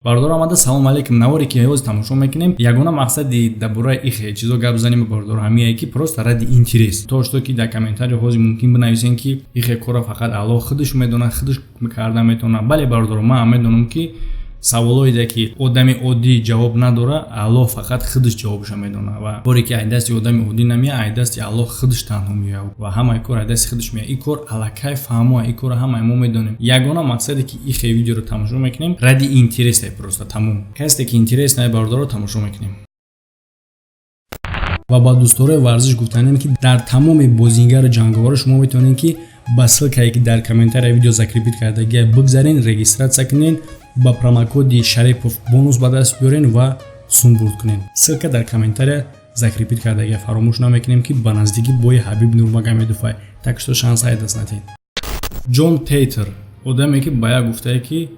Бародар омада, салом алейкум. Наворе ки ҳоз тамошо мекунем, ягона мақсади дар бораи ихе чизо гап занем, бародар, ҳамие ки просто ради интерес, то что ки дар комментарий ҳози мумкин бинависем, ки ихе кора фақат Аллоҳ худаш медонад, худаш карда метавонад. Бале, бародар, ман медонам, ки саволоеде ки одами оддӣ ҷавоб надора, Аллоҳ фақат худаш ҷавобаша медонад. Ва боре ки ай дасти одами оддӣ намеяд, ай дасти Аллоҳ худаш танҳо меояд ва ҳамаи кор ай дасти худаш меояд. Ин кор аллакай фаҳмо, ин корро ҳамаи мо медонем. Ягона мақсаде ки ихе видеоро тамошо мекунем, ради интересе, просто тамом. Касе ки интерес най, бародаро, тамошо мекунем. Ва ба дӯстдорои варзиш гуфтанем, ки дар тамоми бозингару ҷанговаро шумо метавонед, ки ба ссылкае ки дар комментария видео закрепить кардагия, бигзарен, регистрация кунен, ба промокоди Шарипов бонус ба даст биёрен ва сум бурд кунен. Ссылка дар комментария закрепить кардагия. Фаромӯш намекунем, ки ба наздикӣ бои Ҳабиб Нурмагомедовай, так что шанс ай даст натиҳед. Ҷон Тейтер, одаме ки ба як гуфтае, ки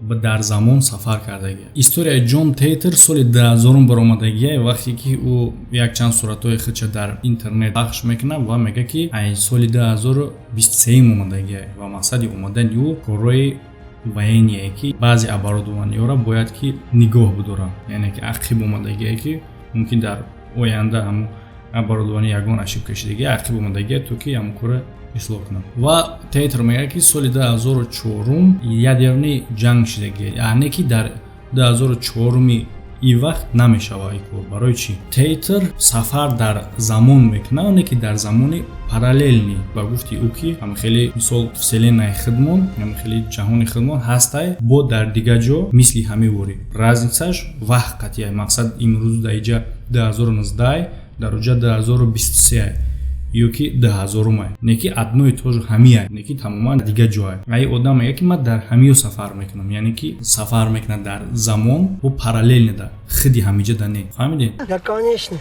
дар замон сафар кардагия. Историяи Ҷон Тейтер соли 2000 баромадагия, вақте ки ӯ якчанд суратҳои худша дар интернет пахш мекунад ва мегӯяд, ки ай соли 2023 омадагия ва мақсади омадани ӯ корҳои военные, ки баъзе оборудованиёро бояд ки нигоҳ бидорад, яъне ки ақиб омадагие, ки мумкин дар оянда ҳамун оборудование ягон ошибка шидагия, ақиб омадагия, то ки ҳамун кора ислоҳ кунад. Ва Тейтр мегӯяд, ки соли 2004 ядерный ҷанг шидагия, яъне ки дар 2004 ин вақт намешавад ин кор. Барои чӣ Тейтр сафар дар замон мекунад, не ки дар замони параллельный? Ба гуфти ӯ, ки ҳама хеле мисол вселеннаи худмон, ҳама хеле ҷаҳони худмон ҳастай, бо дар дигар ҷо мисли ҳамин ворӣ, разницаш вақт қатъия. Мақсад, имрӯз дар иҷа 2019, дар оҷа 2023 ё ки 2000-умай, не ки одно и то же ҳамия, не ки тамоман дигар ҷоай. Ай одам мегӯяд, ки ман дар ҳамиё сафар мекунам, яъне ки сафар мекунад дар замон бо параллельно да хиди ҳамиҷа да не. Фаҳмидед? Да, конечно.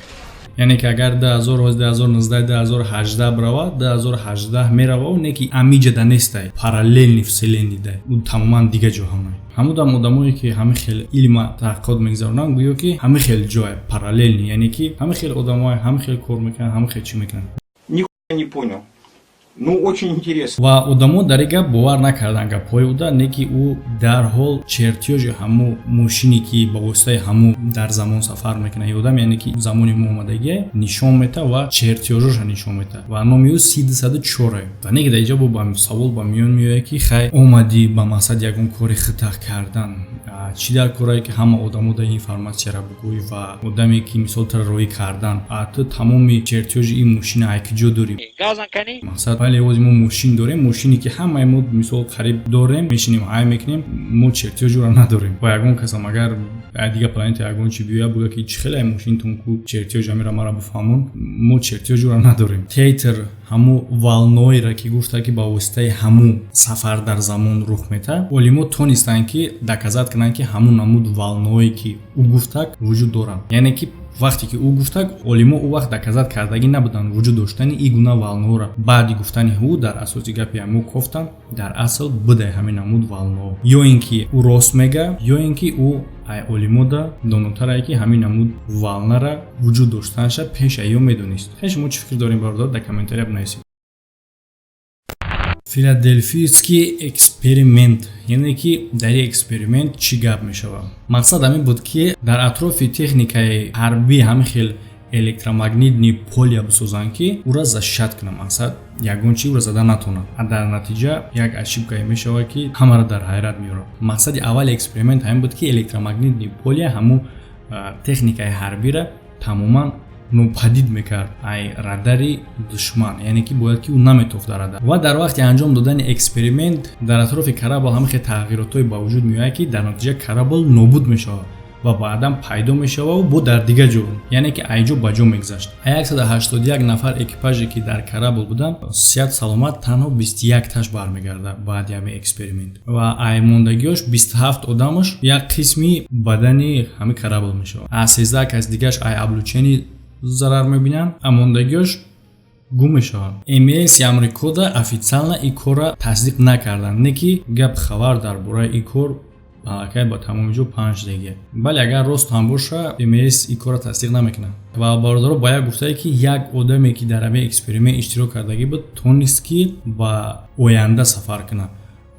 Яъне ки агар 2019, 2018 бирава, 2018 мерава, не ки амиҷа да нестай, параллельный вселенный да ӯ тамоман дигар ҷо ҳамай. Ҳамудам одамое ки ҳами хел илма таҳқиқот мегузаронанд, гӯё ки ҳами хел ҷое параллельный, яъне ки ҳами хел одамое ҳами хел кор мекунанд, ҳами хел чӣ мекунанд. Не понял. Ну, очень интересно. Ва одамо дар ин гап бовар накарданд, гапҳои ӯда, не ки ӯ дарҳол чертёжи ҳамун мошине, ки ба воситаи ҳамун дар замон сафар мекунад ин одам, яъне ки замони мо омадагия, нишон метавад ва чертёжоша нишон метавад ва номи ӯ Си 204. Ва не ки дар инҷо бо савол ба миён меояд, ки хай, омадӣ ба мақсади ягон кори хитақ кардан, чӣ дар корае, ки ҳама одамо дар информатсияра бигӯй ва одаме ки мисол тара роҳӣ кардан, ту тамоми чертёжи ин мошина ай куҷо дорӣ? Мақсад, вале ози мо мошин дорем, мошине ки ҳамаи мо мисол қариб дорем, мешинем, ҳай мекунем, мо чертёжро надорем. Ва ягон касам агар дигар планета ягон чи биёяд, буга, ки чӣ хеле мошинтон ку, чертёж амира мара бифаҳмон, мо чертёжро надорем. Тейтр ҳамун волноеро, ки гуфта, ки ба воситаи ҳамун сафар дар замон рух метаҳад, олимо тонистанд, ки доказать кунанд, ки ҳамун намуд волное, ки ӯ гуфтак, вуҷуд доранд. Яъне ки вақте ки ӯ гуфтак, олимо ӯ вақт доказать кардагӣ набуданд вуҷуд доштани ин гуна волноро. Баъди гуфтани ӯ, дар асоси гапи ҳамо кофтанд, дар асл будай ҳамин намуд волно. Ё ин ки ӯ рост мега, ё ин ки ӯ ай олимода донотарае, ки ҳамин намуд волнара вуҷуд доштанаша пеш айё медонист. Хе, шумо чӣ фикр дорем, бародар, дар комментария бинависед. Филадельфийский эксперимент, яъне ки дар ин эксперимент чӣ гап мешавад? Мақсад ҳамин буд, ки дар атрофи техникаи ҳарбӣ ҳамин хел электромагнитный поля бисозанд, ки ӯра защищать кунад, мақсад, ягон чи ӯра зада натонад. А дар натиҷа як ошибкае мешавад, ки ҳамаро дар ҳайрат меорад. Мақсади аввали эксперимент ҳамин буд, ки электромагнитный поля ҳамун техникаи ҳарбира тамоман нопадид мекард ай радари душман, яъне ки бояд ки ӯ наметофт дар радар. Ва дар вақти анҷом додани эксперимент дар атрофи корабль ҳама хел тағйиротҳое ба вуҷуд меояд, ки дар натиҷа корабль нобуд мешавад ва баъдан пайдо мешавад бо дар дигар ҷо, яъне ки айҷо ба ҷо мегузашт. 181 нафар экипаже, ки дар корабль буданд, сиҳат саломат танҳо 21 таш бармегардад баъди ҳамин эксперимент. Ва ай мондагиёш 27 одамаш як қисми бадани ҳамин корабль мешавад, а 13 кас дигараш ай облучение зарар мебинанд, а мондагиёш гум мешаванд. МС Амрикода официально ин корра тасдиқ накарданд, не ки гап хабар дар бораи ин кор аллакай ба тамоми ҷо панҷ шудагия. Бале, агар рост ҳам боша, МС ин корро тасдиқ намекунад. Ва бародаро, ба як гуфтае, ки як одаме, ки дар ҳамин эксперимент иштирок кардагӣ буд, тонист, ки ба оянда сафар кунад.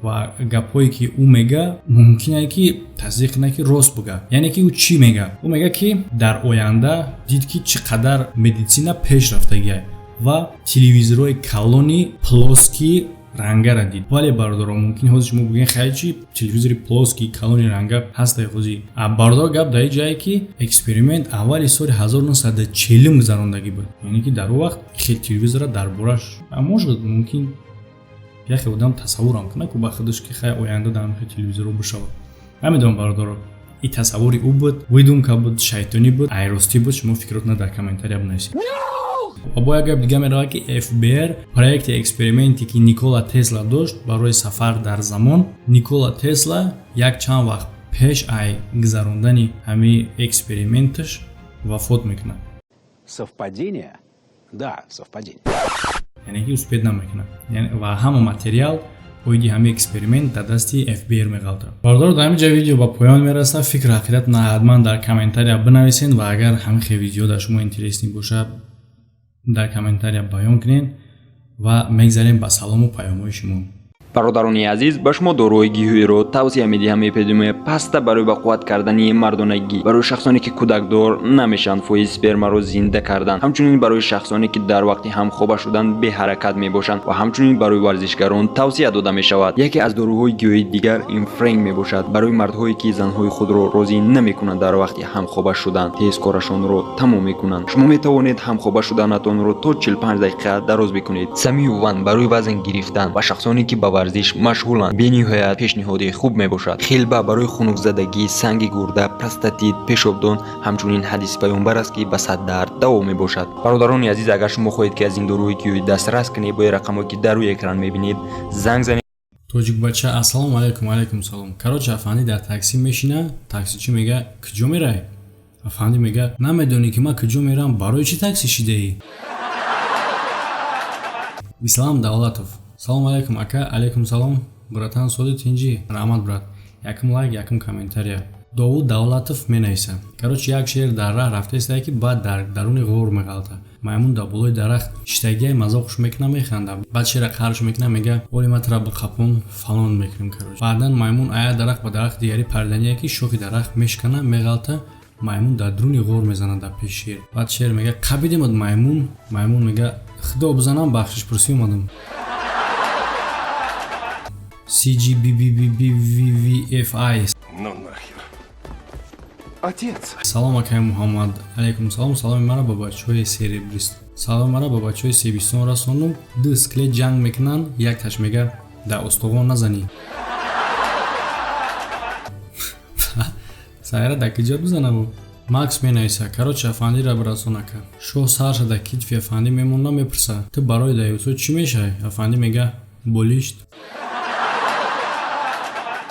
Ва гапҳое ки ӯ мега, мумкине ки тасдиқ кунад, ки рост буга. Яъне ки ӯ чӣ мега? Ӯ мега, ки дар оянда дид, ки чӣ қадар медицина пеш рафтагиа ва телевизорҳои калони плоский рангара дид. Вале, бародаро, мумкин ҳозир шумо бигӯед: «Хай, чи телевизори плоский калони ранга ҳастай ҳозир?» Бародаро, гап дар ҷае, ки эксперимент аввали соли 1940 гузарондагӣ буд, яъне ки дар он вақт хел телевизора дар бораш может, мумкин, яхе одам тасаввурам кунад ку ба худаш, ки хай, оянда дар ҳамхел телевизорҳо бишавад. Намедонам, бародаро, и тасаввури ӯ буд, выдумка буд, шайтонӣ буд, айростӣ буд. Шумо фикротона дар комментария бинависед. Ва бо як гап дига меравад, ки ФБР проекти эксперименте, ки Никола Тесла дошт барои сафар дар замон, Никола Тесла як чанд вақт пеш ай гузарондани ҳамин эксперименташ вафот мекунад. Совпадение? Да, совпадение. Яъне ки успеть намекунад ва ҳама материал оиди ҳамин эксперимент дар дасти ФБР меғалтад. Бародаро, дар ҳамин ҷа видео ба поён мерасад. Фикру ҳақиқатона ҳатман дар комментария бинависед ва агар ҳамин хел видео дар шумо интересный бошад, дар комментария баён кунед ва мегзарем ба салому паёмҳои шумо. Бародарони азиз, ба шумо доруҳои гиёҳиро тавсия медиҳам. Эпидемия паста барои ба қувват кардани мардонагӣ, барои шахсоне ки кӯдакдор намешаванд, фоизи спермаро зинда кардан, ҳамчунин барои шахсоне ки дар вақти ҳамхоба шудан беҳаракат мебошанд ва ҳамчунин барои варзишгарон тавсия дода мешавад. Яке аз доруҳои гиёҳии дигар ин френг мебошад, барои мардҳое ки занҳои худро розӣ намекунанд, дар вақти ҳамхоба шудан тез корашонро тамом мекунанд. Шумо метавонед ҳамхоба шуданатонро то 45 дақиқа дароз бикунед. Самиюван барои вазн гирифтан ва шахсоне ки ба варзиш машғуланд, бениҳоят пешниҳоди хуб мебошад. Хилба барои хунукзадагӣ, санги гурда, простатит, пешобдон. Ҳамчунин ҳадиси паёмбар аст, ки ба сад дард даво мебошад. Бародарони азиз, агар шумо хоҳед, ки аз ин доруҳои гиёҳӣ дастрас кунед, бо рақамҳое ки дар рӯи экран мебинед, занг занед. Тоҷикбача, ассалому алайкум. Алайкум салом. Короче, афанди дар таксӣ мешина, таксичӣ мега: «Куҷо мерай?» Афанди мега: «Намедонӣ, ки ман куҷо мерам, барои чӣ таксӣ шидаӣ?» Ислам Давлатов, салому алайкум, ака. Алайкум салом, братан. Соди, тинҷӣ? Раҳмат, брат. Якум лайк, якум комментария. Довуд Давлатов менависа: короче, як шер дар раҳ рафтаистае, ки баъд дар даруни ғор меғалта. Маймун дар болои дарахт шиштагиай, мазоқш мекуна, механда. Баъд шера қарш мекуна, мега: «Оли ма тара биқапон, фалон мекунем». Короче, баъдан маймун ая дарахт ба дарахти дигари пардания, ки шохи дарахт мешкана, меғалта, маймун дар дуруни ғор мезанад дар пеши шер. Баъд шер мега: «Қабидемад маймун?» Маймун мега: «Худо бизанам, бахшишпурсӣ омадам». Cgbbbvvfi. Ну нахер. Отец. Салом, акай Муҳаммад. Алайкум салом. Саломи мара ба бачаҳои серебрист, саломи мара ба бачаҳои Себистон расонум. Ду скелет ҷанг мекунанд, якташ мега: «Дар устуғон назанӣ, сайра дар киҷо бизанабу». Макс менависа: короче, афандира бирасон, ака. Шоҳ сарша дар китфи афандӣ мемонда, мепурса: «Ту барои даюсо чӣ мешавӣ?» Афандӣ мега: «Болишт».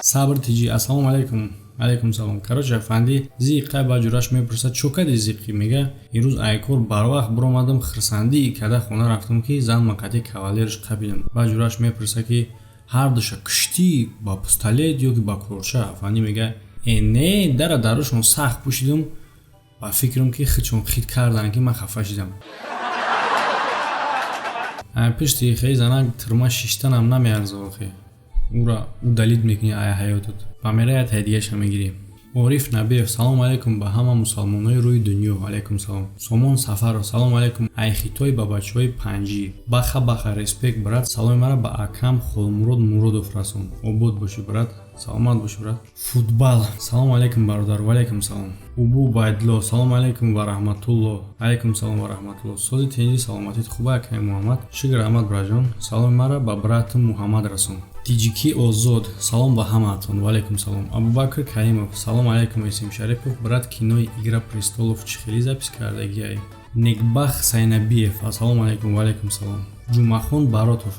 Сабр тиҷӣ, ассалому алайкум. Алайкум салом. Короче, афанди зиқай, ба ҷураш мепурсад: «Чо кади зиқӣ?» Мега: «Ирӯз айкор барвақт биромадам, хирсандӣ када хона рафтам, ки зан мақати кавалерш қабидам». Ба ҷураш мепурса, ки ҳардуша куштӣ ба пистолет ё ки ба корча? Афандӣ мега: «Э, не, дара дарушон сахт пӯшидам, ба фикрам, ки худшон хит карданд, ки ман хафа шидам». Пишти хели занак тирма шиштанам намеарза, охе ӯра удалить мекунӣ ая ҳаётат ва мераят ҳадияша мегирӣ. Ориф Набиев, салому алайкум ба ҳама мусалмонои рӯи дунё. Алайкум салом. Сомон Сафаров, салому алайкум, ай хитой ба бачаҳои панҷӣ. Баха баха, респект, брат. Саломи мара ба акам Холмурод Муродов расон. Обод бошӣ, брат, саломат бошӣ, брат. Футбал, салому алайкум, бародар. Ваалайкум салом. Убу Байдло, салому алайкум ва раҳматулло. Алайкум салом ва раҳматулло. Сози, тинҷи, саломатит хуба, акаи Муҳаммад? Шукр, раҳмат, браҷон. Саломи мара ба братам Муҳаммад расон. Тиҷикӣ Озод, салом ба ҳамаатон. Ваалайкум салом. Абубакр Каримов, салом алайкум. Эсим Шарипов, брат, кинои «Игра престолов» чӣ хеле запись кардагиай? Некбах Сайнабиев, ассалому алайкум. Ваалайкум салом. Ҷумъахон Баротов,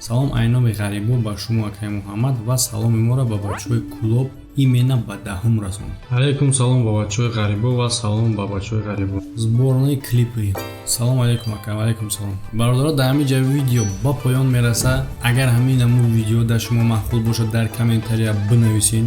салом айноми ғарибо ба шумо, акаи Муҳаммад, ва саломи моро ба бачаҳои Кӯлоб, именно ба даҳум расон. Алайкум салом ба бачаҳои ғарибо ва салом ба бачаҳои ғарибо. Сборные клипы, салом алайкум, ака. Алайкум салом. Бародаро, дар ҳамин ҷа видео ба поён мерасад. Агар ҳамин намуд видео дар шумо маъқул бошад, дар комментария бинависед.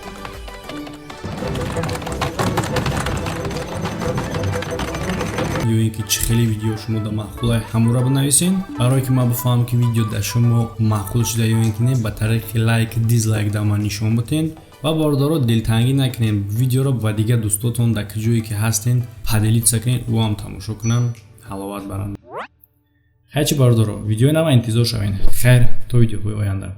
Ё ин ки чӣ хеле видео шумо да маъқулай, ҳамура бинависен, барое ки ман бифаҳмам, ки видео дар шумо маъқул шуда ё ин ки не. Ба тариқи лайк, дизлайк да ман нишон битен. Ва, бародаро, дилтангӣ накунем, видеоро ба дигар дӯстотон дар ҷое ки ҳастен поделиться кунед, ӯ ҳам тамошо кунанд, ҳаловат баранд. Хайр чи, бародаро, видеои нава интизор шавед. Хайр, то видеоҳои оянда.